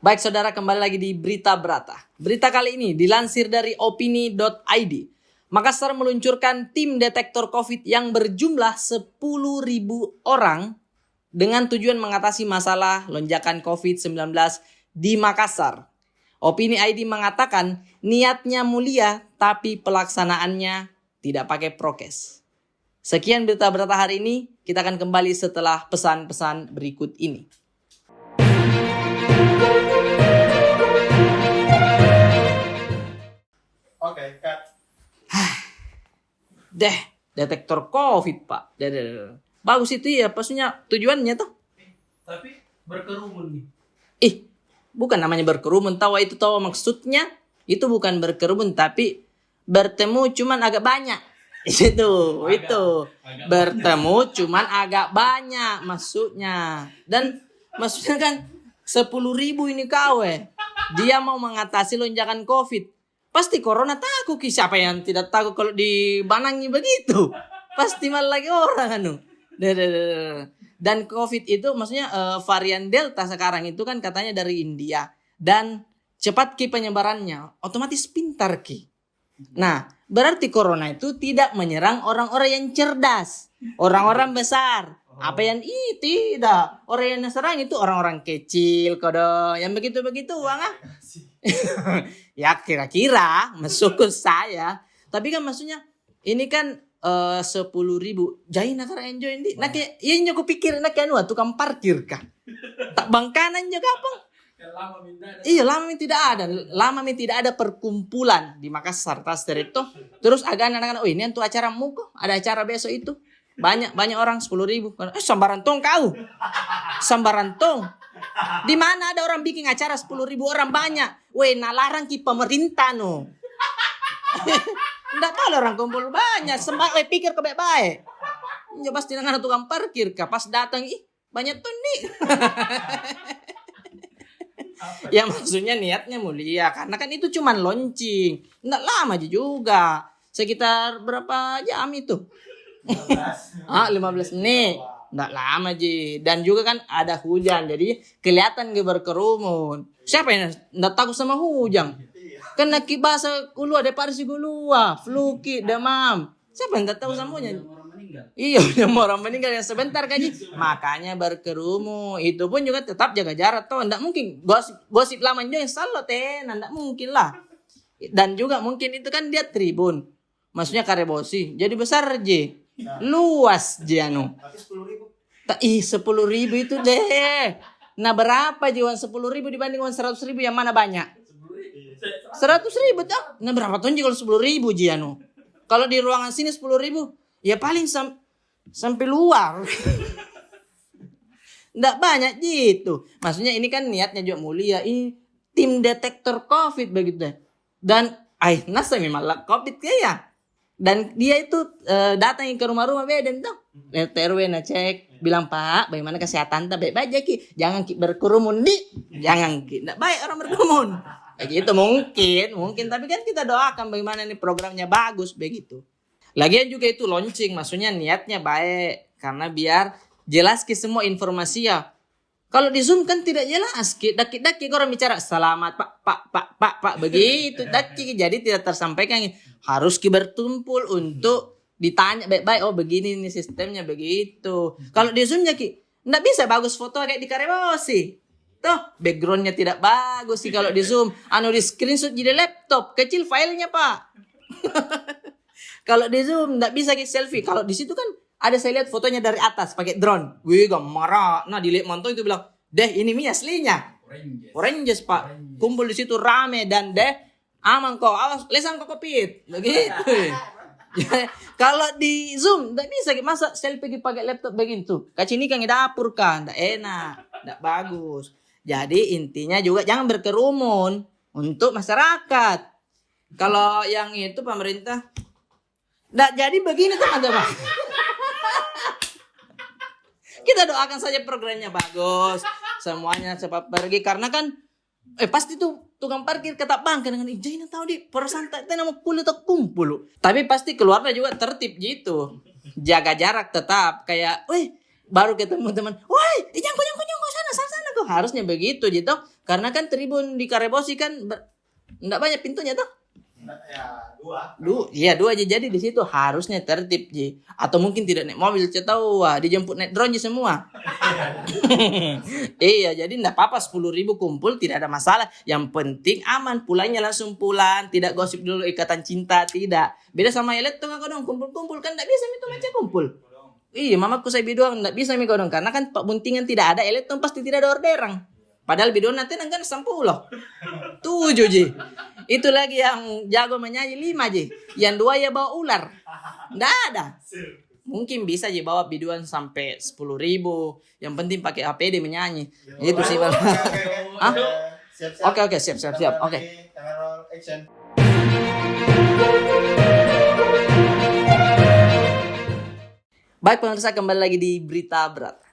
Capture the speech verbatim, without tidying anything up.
Baik, saudara, kembali lagi di Berita Berata. Berita kali ini dilansir dari opini dot I D. Makassar meluncurkan tim detektor covid yang berjumlah sepuluh ribu orang dengan tujuan mengatasi masalah lonjakan covid sembilan belas di Makassar. Opini I D mengatakan niatnya mulia, tapi pelaksanaannya tidak pakai prokes. Sekian berita-berita hari ini, kita akan kembali setelah pesan-pesan berikut ini. Oke, cut. Deh, detektor covid, Pak. Deh, deh, deh. Bagus itu, ya, maksudnya tujuannya tuh. Tapi berkerumun nih. Ih, bukan namanya berkerumun, tahu itu, tahu maksudnya? Itu bukan berkerumun, tapi bertemu cuman agak banyak. Itu, itu. Bertemu cuman agak banyak maksudnya. Dan maksudnya kan sepuluh ribu ini kau, eh. Dia mau mengatasi lonjakan covid. Pasti corona takut ki. Siapa yang tidak takut kalau dibanangi begitu? Pasti malah lagi orang anu. Deh, deh, deh, deh. Dan covid itu maksudnya, eh, varian Delta sekarang itu kan katanya dari India. Dan cepat ki penyebarannya, otomatis pintar ki. Nah, berarti corona itu tidak menyerang orang-orang yang cerdas, orang-orang besar. Apa yang, ih, tidak. Orang yang serang itu orang-orang kecil, kodong. Yang begitu-begitu, uang ah. Ya, kira-kira, masuk ke saya. Tapi kan maksudnya, ini kan, eh, sepuluh ribu. Jai nakara enjoy ndi. Nake, iya nyo kupikir, nake anu, tukang parkir kah? Tak bangkanan juga apa? Iya, lama mi tidak ada. Lama mi tidak ada perkumpulan di Makassar, tas dari itu. Terus agak anak-anak, "Oh, ini untuk acara muko, ada acara besok itu." Banyak, banyak orang, sepuluh ribu. Eh, sambarang tong kau. Sambarang tong. Di mana ada orang bikin acara sepuluh ribu orang banyak? Weh, nalarang ki pemerintah no. Ndak boleh orang kumpul banyak. Sembar, weh, pikir ke baik-baik. Nyo pasti nang ada tukang parkir kah, pas datang, ih, banyak tuh, Nik. Ya, maksudnya niatnya mulia, karena kan itu cuman launching. Ndak lama ji juga. Sekitar berapa jam itu? Ah, lima belas menit. Ndak lama ji. Dan juga kan ada hujan, jadi kelihatan ke berkerumun. Siapa yang ndak takut sama hujan? Kan naki basah kulua daripada si kulua, flu ki, demam. Siapa yang tak tahu semuanya? Iya, yang orang meninggal yang sebentar kaji. Makanya berkerumun. Itu pun juga tetap jaga jarak toh. Ndak mungkin gosip, gosip lama juga yang selalu tena, ndak mungkin lah. Dan juga mungkin itu kan dia tribun. Maksudnya karebosi. Jadi besar ji. Luas ji anu. Tapi sepuluh ribu. Tak, ih, sepuluh ribu itu deh. Nah, berapa ji uang sepuluh ribu dibanding uang seratus ribu, yang mana banyak? Seratus ribu toh. Nah, berapa ton ji kalau sepuluh ribu ji anu? Kalau di ruangan sini sepuluh ribu, ya paling sam-, sampai luar. Ndak banyak ji itu. Maksudnya ini kan niatnya juga mulia. Ini tim detektor covid begitu deh. Dan, ai, nasa memang lah covid kayak ya. Dan dia itu, eh, datang ke rumah-rumah beden tuh. R T R W na cek, bilang, "Pak, bagaimana kesehatan ta? Baik-baik aja ki. Jangan ki berkerumun di. Jangan ki. Ndak baik orang berkerumun." Begitu mungkin, mungkin. Tapi kan kita doakan bagaimana nih programnya bagus begitu. Lagian juga itu launching, maksudnya niatnya baik. Karena biar jelas ki semua informasi ya. Kalau di Zoom kan tidak jelas ki, daki-daki orang bicara, "Selamat, Pak, Pak, Pak, Pak, Pak," begitu. Daki, jadi tidak tersampaikan. Harus ki bertumpul untuk ditanya baik-baik, "Oh, begini nih sistemnya," begitu. Kalau di Zoom-nya ki, ndak bisa bagus foto kayak di Karebosi. Tuh, background-nya tidak bagus sih kalau di Zoom. Anu, di screenshot jadi laptop, kecil filenya, Pak. Kalau di Zoom ndak bisa ki selfie. Kalau di situ kan ada, saya lihat fotonya dari atas pakai drone. Wih, gamara. Nah, dilihat mantong itu bilang, "Deh, ini mi aslinya." Rangers, Pak. Kumpul di situ rame dan deh, "Aman ko, awas lesang ko covid." Begitu. Kalau di Zoom ndak bisa ki, masa selfie ki pakai laptop begitu? Kacini kan di dapur kan, ndak enak, ndak bagus. Jadi intinya juga jangan berkerumun untuk masyarakat. Kalau yang itu pemerintah, ndak jadi begini, teman-teman. Kita doakan saja programnya bagus, semuanya cepat pergi, karena kan, eh, pasti tuh tukang parkir kata bangka dengan, "Ih, jai na tahu di perasaan tak, tak nama kulit tak kumpul." Tapi pasti keluarnya juga tertib gitu, jaga jarak tetap, kayak, "Weh, baru ketemu teman, woi, eh, jangan ko, jangan ko, jangan ko, sana, sana, sana ko." Harusnya begitu ji toh. Karena kan tribun di Karebosi kan ber-, ndak banyak pintunya toh. Ndak, ya, dua. Du-, iya, dua ji. Jadi di situ harusnya tertib ji. Atau mungkin tidak naik mobil, saya tahu, wah, dijemput naik drone ji semua. Iya, jadi ndak apa-apa, sepuluh ribu kumpul, tidak ada masalah. Yang penting aman, pulangnya langsung pulang, tidak gosip dulu ikatan cinta, tidak. Beda sama Eletton, kodong, kumpul-kumpul, kan ndak bisa mi itu macam kumpul. Iya, mamaku saya biduang, ndak bisa mi kodong, karena kan pak buntingan tidak ada, Eletton pasti tidak ada orderan. Padahal biduan nanti nang kan sepuluh. Tujuh ji. Itu lagi yang jago menyanyi, lima ji. Yang dua ya bawa ular. Ndak ada. Mungkin bisa ji bawa biduan sampai sepuluh ribu. Yang penting pakai A P D menyanyi. Itu sih, Bang. Hah? Siap-siap. Oke, oke, siap, siap, siap. Oke. Kamera roll, action. Baik, pemirsa, kembali lagi di Berita Berat.